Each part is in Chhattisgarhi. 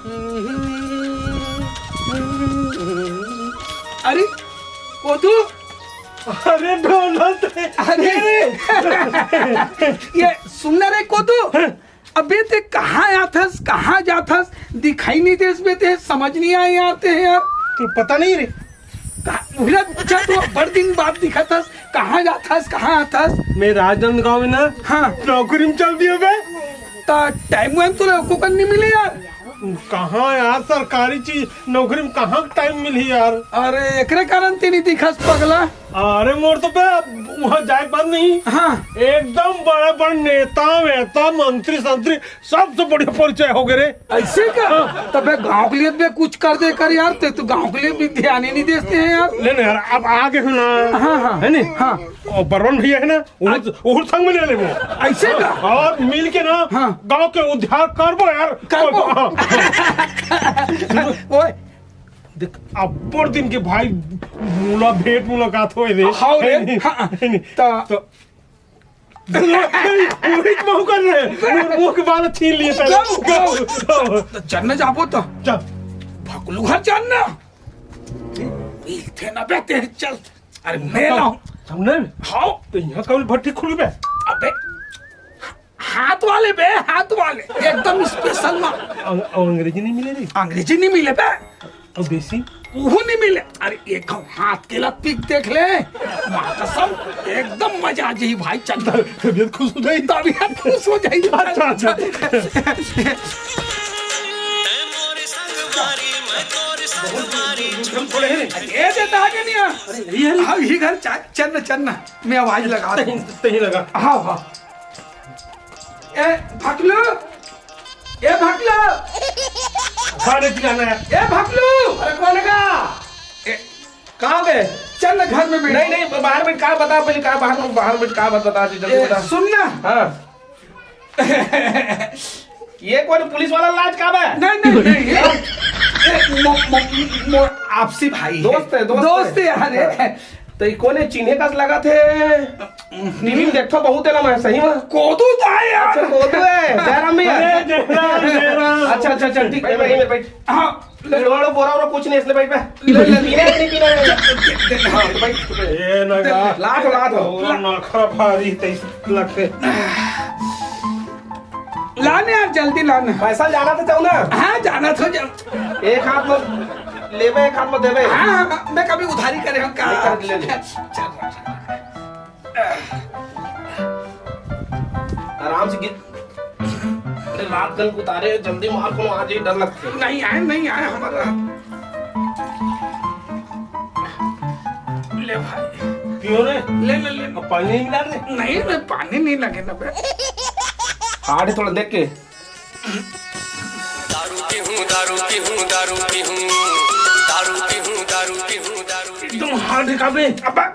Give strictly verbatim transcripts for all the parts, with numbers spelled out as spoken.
अरे कोदू, अरे ढोलक, अरे ये सुन ना रे कोदू, अबे ते कहाँ आथस, कहाँ जाथस, दिखाई नहीं देस बे, ते समझ नहीं आए यार, ते यार। तू पता नहीं रे। का-, उहिला, अच्छा, तू बड़ दिन बाद दिखत हस, कहाँ जाथस, कहाँ आथस? मैं राजनांदगांव में ना, हाँ। नौकरी में चल दियो बे। ता टाइम वाइम तो लोगों को नहीं मिले यार। कहाँ यार, सरकारी चीज, नौकरी में कहाँ टाइम मिली यार? अरे, एकरे कारण ते नहीं दिखस पगला। अरे, मोर तो बे, वहाँ जाए के बाद नहीं। हाँ। एकदम बड़े बड़े नेता वेता, मंत्री संत्री, सबसे बढ़िया परिचय हो गए रे। ऐसे का? हाँ। तबे गांव के लिए भी कुछ कर दे कर यार, ते तो गांव के लिए भी ध्यान ही नहीं देते हैं यार। ले ना यार, अब आगे हो ना। हाँ, हाँ। है नी? हाँ। और बरवन भैया है ना, उहू, उहू संग में ले लेबो। ऐसे का? और मिल के ना हाँ। गांव के उद्धार करबो यार। करबो। हाँ। ओए। देख, अब्बड़ दिन के भाई मुला-, भेंट मुलाकात होए रे। हाँ रे, है नी? हाँ। है नी? तो तो वही, वही तो मुंह कर रहे हैं। मुंह, मुंह के बाल छीन लिए थे। गौ, गौ। गौ। तो चलने जाबो तो। चल। भकलू घर चलना। मिलते ना बेटे, चल। अरे मैं ना हूँ। सामने में? हाँ। तो यहाँ कौन भट्टी खुली बे? अबे, हाथ वाले बे, हाथ वाले। एकदम स्पेशल माल। अं-, अंग्रेजी नहीं मिले रे? अंग्रेजी नहीं मिले बे। और देसी? वो नहीं मिले। अरे, एक हम हाथ के लत पीक देख ले। माँ कसम, एकदम मजा आ जाई भाई, चल। तबीयत खुश हो जाई। तबीयत खुश हो जाई। अच्छा, अच्छा। ए, देता है कि नहीं? अरे, यही है। हाँ, यही घर, चा-, चल ना, चल ना। मैं आवाज लगा दूँ। तहीं, तहीं लगा। हाँ, हाँ। ए, भकलू। ए, भकलू। खाने की जाना है। ए, भकलू। अरे, कौन है का? ए, कहाँ पे? चल ना, घर में बैठ। नहीं, नहीं, बाहर बैठ, का बता पहले, का बाहर में, बाहर बैठ, का बात बता, जल्दी ए, बता। सुन ना। हाँ। ये कौन पुलिस वाला लाज का बे? नहीं, नहीं, नहीं, ये, ये मो-, मो-, मो-, आपसी भाई है। दोस्त है, दोस्त दोस्त है। है यार, हाँ। तो ये कौन है? चिन्हे का लगा थे। टीवी में देखो बहुत है ना मैं, सही में। कोदू था यार। अच्छा, कोदू है। जयराम भी है। अरे, जयराम, जयराम। अच्छा, अच्छा, अच्छा, ठीक है, मैं यहीं में बैठ। हाँ। ले, लो, लो, बोरा, बोरा, कुछ नहीं, इसने बैठ पे। ले, ले, ले। पीना है, नहीं पीना है? हाँ, तो बैठ, तो बैठ। ये ना का। लात, लात। बोरा ना खा भारी, तेईस लाख से। लाने यार, जल्दी लाने। पैसा जाना तो चाहूँ ना। हाँ, जाना तो जा। एक हाथ में लेबे, एक हाथ में देबे। हाँ, हाँ, हाँ, मैं कभी उधारी करे हूँ का? नहीं, कर ले, ले। चल, चल, चल। आराम से गिर। अरे, रात कन उतारे, जल्दी मार, कोनो आ जाई, डर लगथे। नहीं आए, नहीं आए हमारा। ले भाई। पियो रे। ले, ले, ले। अब पानी नहीं मिला रे? नहीं रे, पानी नहीं लगे ना बे। हार्ड है, थोड़ा देख के। दारू पीहूं, दारू पीहूं, दारू पीहूं, दारू पीहूं, दारू पीहूं, दारू पीहूं। एकदम हार्ड है का बे? अबे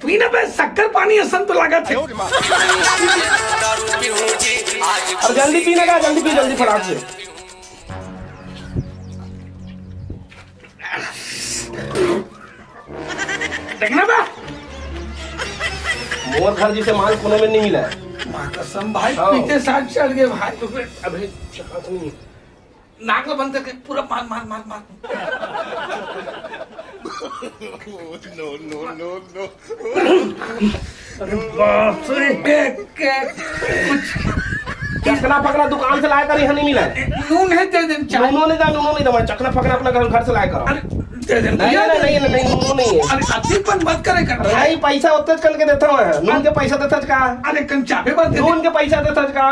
पीना बे, शक्कर पानी असन तो लागत हे। दारू पीहूं जी, आज अब जल्दी पीना का, जल्दी पी, जल्दी फटाक से। देखना बा। मोर घर जैसे माल कोनो में नहीं मिला है। माँ कसम भाई, हाँ। पीते साथ चढ़ गए भाई। तो फिर अबे चांस नहीं है। नाक ला बंद करके पूरा मार, मार, मार, मार। No, no, no, no। अरे बाप रे। के, के, कुछ चखना फकना दुकान से लाए कर यहाँ नहीं मिला है। नून है, दे दे, चाय। नूनो नहीं था, नूनो नहीं था, मैं चखना फकना अपना घर, घर से लाए कर। अरे, दे दे, नहीं, भैया, नहीं, दे नहीं, दे। नहीं, नूनो नहीं है। अरे, अति पण मत करे कर। नहीं, पैसा उतने कन के देता हूँ मैं। नून के पैसा देता का? अरे, कन चाबे बात दे दे। नून के पैसा देता का?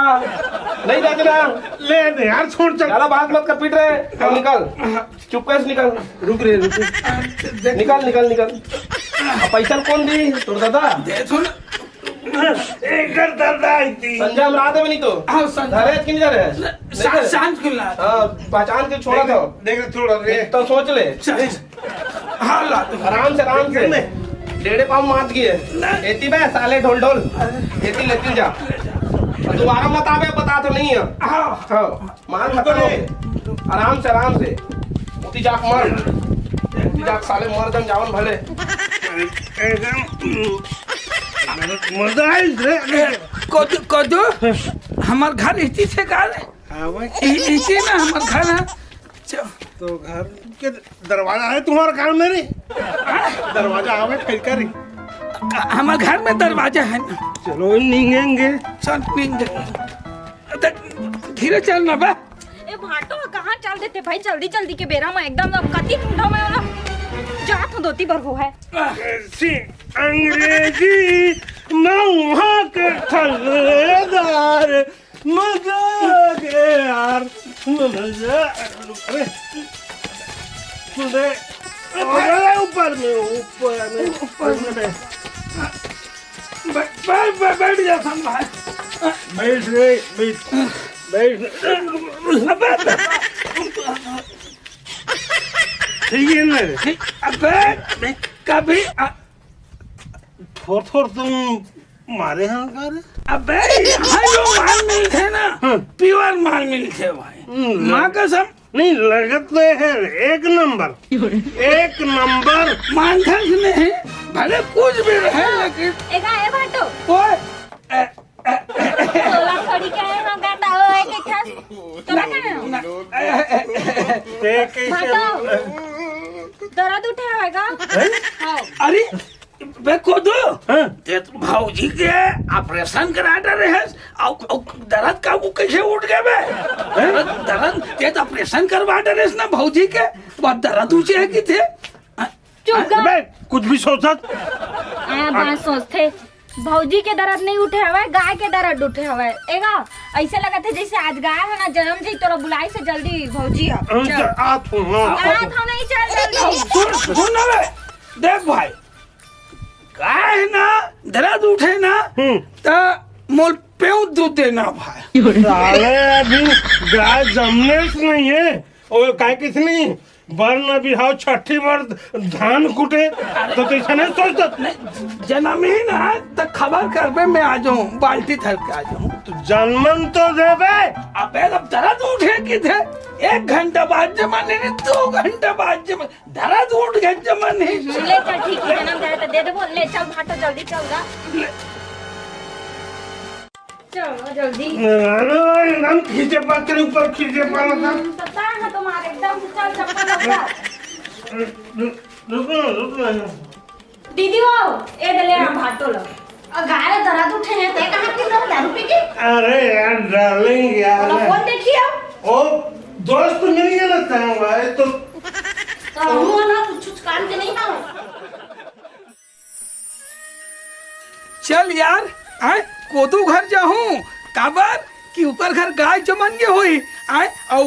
नहीं देते ना। ले दे यार, छोड़, चल। ज्यादा बात मत कर, पीट रहे। अब निकल। हाँ। चुपके से निकल। रुक रे, रुक रे। निकल, निकल, निकल। अब पैसा कौन दी? तोर दादा? दे थो ना। एकर दादा आई थी। संजय हम रात में नहीं तो। हाँ, संजय। धरे कि नहीं धरे? सा-, सांझ के ला। हाँ, पहचान के छोड़ा था। देख, देख, छोड़ा रे। तो सोच ले। चल। हाँ, ला तो। आराम से, आराम से। कितने? डेढ़े पाव मात गए। नहीं। एती बे, साले ढोल ढोल। अरे। एती लेती जा। और दोबारा मत आवे, बता तो नहीं है। हाँ। हाँ। माल खत्म हो गए। आराम से, आराम से। उठी जाक मर। उठी जाक साले मर जन जावन भले। एकदम मजा आइल रे। ए, कोदू, कोदू, हमार घर इसी से का रे? आवे। इ-, इसी ना हमर घर है। च- तो घर के दरवाजा है तुम्हारे घर में रे? दरवाजा आवे फिर का रे? हमर घर में दरवाजा है ना। चलो, नींगेंगे। चल, नींगे। देख, धीरे चल ना बे। ए भाटो, कहाँ चल देते भाई, जल्दी जल्दी के बेरा में एकदम। अब कति ढूंढा मैं वाला जात हूँ, दोती बर हो है। सी अंग्रेजी मऊहा के थल्लेदार, मजा आ गया यार, मजा। अरे, तू दे, अरे, ऊपर में, ऊपर में, ऊपर में। बै-, बै-, बै-, बैठ जा, संभाल। बैठ रे, बैठ, बैठ। अबे, ठीक है ना रे? अबे, कभी आ- थोर थोर तुम मारे हैं का रे? अबे, यहाँ जो माल मिलते ना, हाँ। प्योर माल मिलते भाई। हम्म, माँ कसम। नहीं, लगत तो है, एक नंबर, एक नंबर। मानधन नहीं, भले कुछ भी रहे, लेकिन एगा ए भाटो। ओए, ए, ए, तोला थोड़ी कहे हम कहता, ओए, के ठस। तोला कहे हम। ना, ए, ए, ए, ए, ते कैसे भाटो। दर्द उठे होगा? हैं? हाँ। अरे, बे कोदू, हाँ? ते तो भौजी के ऑपरेशन करा डरे है, अउ, अउ दर्द का वो कैसे उठ गए बे? हैं? दर्द, दर्द, ते तो ऑपरेशन करवा डरे है ना भौजी के, वो दर्द ऊंचे है कि थे? चुप कर। बे, कुछ भी सोचत। आ, बात सोचते। भौजी के दर्द नहीं उठे हवे, गाय के दर्द उठे हवे। एगा, ऐसे लगत है जैसे आज गाय है ना, जन्म जी तोरा बुलाई से जल्दी भौजी है। हम चल। तो आत हूँ, हाँ। आत हूँ नहीं, चल जल्दी। सुन, सुन ना बे, देख भाई, गाय ना दर्द उठे ना, हम्म। त मोल पेऊ दूध देना भाई। साले अभी गाय जमने से नहीं है, और गाय किस नहीं, बर न बिहाव छठी बर धान कुटे, तो तैसा नहीं सोचता। नहीं, जन्म ही ना त खबर करबे, मैं आ जाऊँ, बाल्टी धर के आ जाऊँ। तो जन्मन तो देबे। अबे अब दर्द उठे कि थे, एक घंटा बाद जमा नहीं, दो घंटा बाद जमा। दर्द उठ गए जमा नहीं। ले चल, ठीक है, जन्म दे तो दे दे, बोल, ले चल, भाटो, जल्दी चल गा। ले। चल, जल्दी। अरे, एकदम खींचे पा, तेरे ऊपर खींचे पा रहा था। हम्म, तो तार ना तुम्हारे, एकदम से चल, चप्पल लगा। रुको, रुको। दीदी हो, ए दे ले, हम भाटो लो। और गाय दर्द उठे हैं, ते कहाँ की दर्द, दारू पी के? अरे यार, डार्लिंग यार। तो कौन देखी अब? ओ, दोस्त मिल गया ना, तंग भाई, तो तो हम ना कुछ, कुछ काम के नहीं पाओ। चल यार, आय, कोदू घर जाहूँ, काबर कि ओकर घर गाय जमन के होई, आय, अउ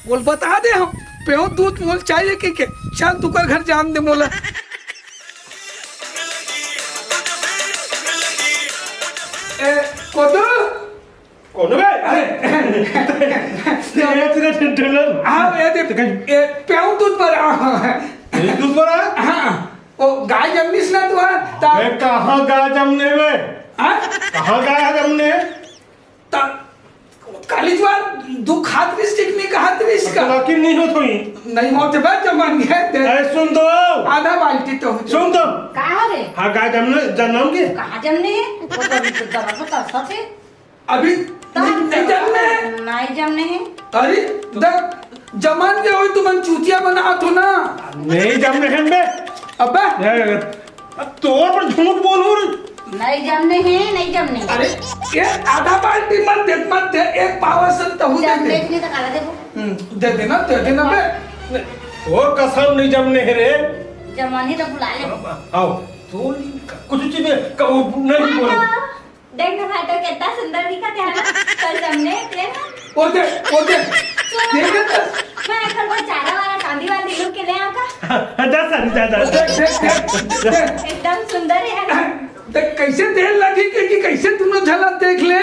बोल बता दे हम, पेऊ दूध मोल चाहिए कि के, चल तू कर घर जान दे मोला। ए, कोदू, कौन बे? अरे। ये तेरा ढोलक। हाँ, ये दे, तो कहीं ये प्याऊ दूध पर, हाँ। यही दूध पर है? हाँ, वो गाय जमनीस ना तू, हाँ, ता- बे, कहाँ गाय जमने बे? हाँ? कहाँ गाय जमने? ता-, काली जुआर दू खात रिस, ठीक नहीं कहत रिस का? तो बाकी नहीं होत होई। नहीं होत बे, जमन है, दे। ए, सुन तो। आधा बाल्टी तो हो। सुन तो। का हो रे? हाँ, गाय जमने, जमन के? कहाँ जमने है? वो तो अभी तो दर्द होता है, सच है। अभी तब नहीं, नहीं जमने है। नहीं जमने है। अरे, देख, जमन के होई तुमन चूतिया बनात हो ना। नहीं जमने है बे। अबे। ए, अब तोर पर झूठ बोलूं रे। नहीं जमने है, नहीं जमने है। अरे, ये आधा बाल्टी मत दे, मत दे, एक पावर से तहू दे जब दे। देखने तो काला देखो। हम्म, दे देना, दे देना बे। तोर कसम नहीं जमने है रे। जमन ही तो बुला ले। आओ, तू कुछ चीज में कहूँ नहीं बोल। देख ना भाई, तो कितना सुंदर दिखत है ना, तो जमने तेरे ना। ओ दे, ओ दे। सुनो देख ना, तो। मैं आखिर वो चारा वाला चांदी वाली लूट के ले आऊँ का? जा सारी, जा, जा। ओ देख, देख, देख, देख। एकदम सुंदर है ना। देख, कैसे देर लगी कि, कि कैसे दोनों झलक देख ले,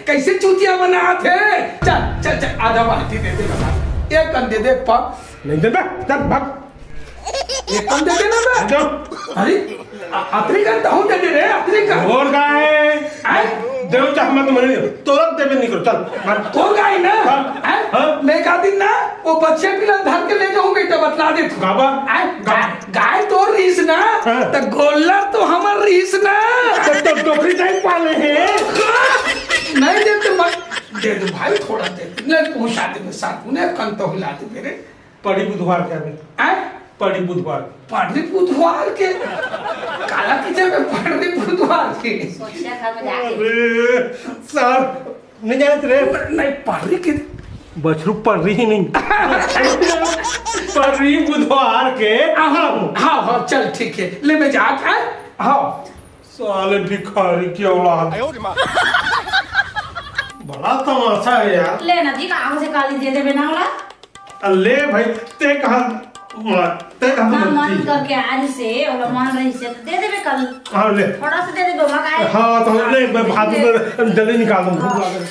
कैसे चूतिया बनात है। चल, चल, चल, आधा बाल्टी दे दे बता। एक कन दे दे, पा। नहीं दे बे, चल, भाग। एक कन दे दे ना बे। जाओ। अरे, अ-, अतरी कन तहूँ दे दे रे, अतरी कन। और का है? आय? देव चाह मत मरे, तो रख देबे नहीं करो, चल, मार। और का है ना? हाँ। आय? हाँ? मैं का दिन ना, वो बच्चे पिला धर के ले जाऊँ बेटा, बतला दे तू। बाबा। आय? गा-, गाय तो रहीस ना, हाँ। तो गोल्लर तो हमर रहीस ना। तो, तो डोकरी टाइप पाले हैं। नहीं देते मत। दे दे भाई, थोड़ा दे दे। नहीं, पहुंचा दे, साथ में कन तो हिला दे मेरे। पड़ी बुधवार के अभी। हैं? पड़ी बुधवार। पड़ी बुधवार के? काला किथे में पड़ी बुधवार के? सोचिया था मैं जाके। अरे, सर, नहीं जानत रे। नहीं, पड़ी के। बछरू पड़ी ही नहीं। पड़ी बुधवार के। हाँ, हाँ, हाँ, चल, ठीक है। ले, मैं जात है। हाँ। साले भिखारी की औलाद। बड़ा तमाशा है यार। ले ना जी, कागज से काली दे देबे ना वाला। अ, ले भाई, ते कहा, ते कहा ना, मन मर्जी। करके आ रही से, वाला मन रही से, तो दे देबे काली। हाँ, ले। थोड़ा सा दे देबे, मगाए। हाँ, तो ले, मैं भात में जल्दी निकाल दूँ, भूख लग रही।